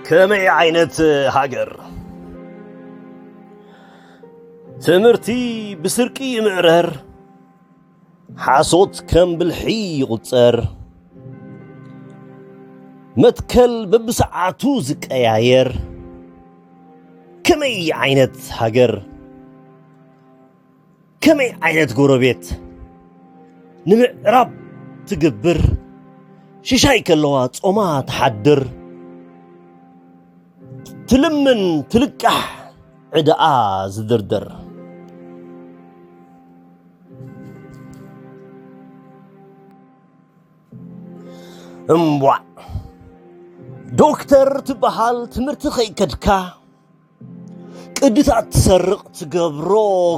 ከመይ ዓይነት ሃገር? ትምህርቲ ብስርቂ ይምዕረር፣ ሓሶት ከም ብልሒ ይቑጸር፣ መትከል በብሰዓቱ ዝቀያየር፣ ከመይ ዓይነት ሃገር? ከመይ ዓይነት ጎረቤት? ንምዕራብ ትግብር፣ ሽሻይ ከለዋ ጾማ ትሓድር፣ ትልምን ትልቃሕ ዕዳኣ ዝድርድር። እምቧዕ፣ ዶክተር ትበሃል ትምህርቲ ከይከድካ፣ ቅድታት ትሰርቕ ትገብሮ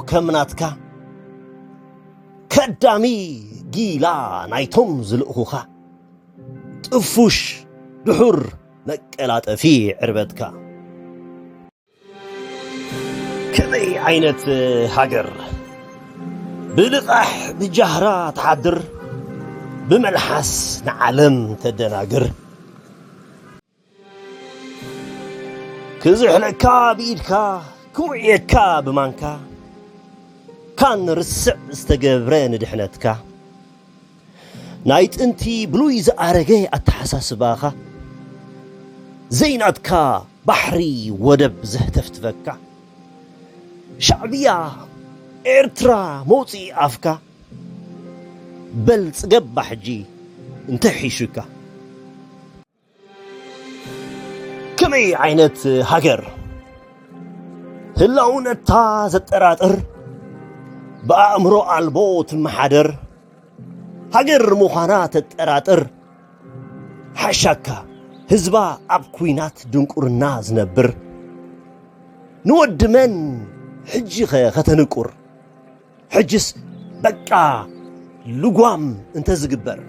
ከም ናትካ፣ ከዳሚ ጊላ ናይቶም ዝልእኹኻ፣ ጥፉሽ ድሑር መቀላጠፊ ዕርበትካ። ከመይ ዓይነት ሃገር? ብልቓሕ ብጃህራ ትሓድር፣ ብመልሓስ ንዓለም ተደናግር። ክዝሕለካ ብኢድካ፣ ክውዕየካ ብማንካ፣ ካን ርስዕ ዝተገብረ ንድሕነትካ። ናይ ጥንቲ ብሉይ ዝኣረገ ኣተሓሳስባኻ፣ ዘይናትካ ባሕሪ ወደብ ዘህተፍትፈካ። ሻዕብያ ኤርትራ መውፅኢ ኣፍካ፣ በል ጽገባ ሕጂ እንተ ሒሹካ። ከመይ ዓይነት ሃገር? ህላውነታ ዘጠራጥር፣ ብኣእምሮ ኣልቦ ትመሓደር፣ ሃገር ምዃና ተጠራጥር። ሓሻካ ህዝባ ኣብ ኲናት ድንቁርና ዝነብር፣ ንወዲ መን ሕጂኸ ከተንቁር? ሕጅስ በቃ ልጓም እንተዝግበር።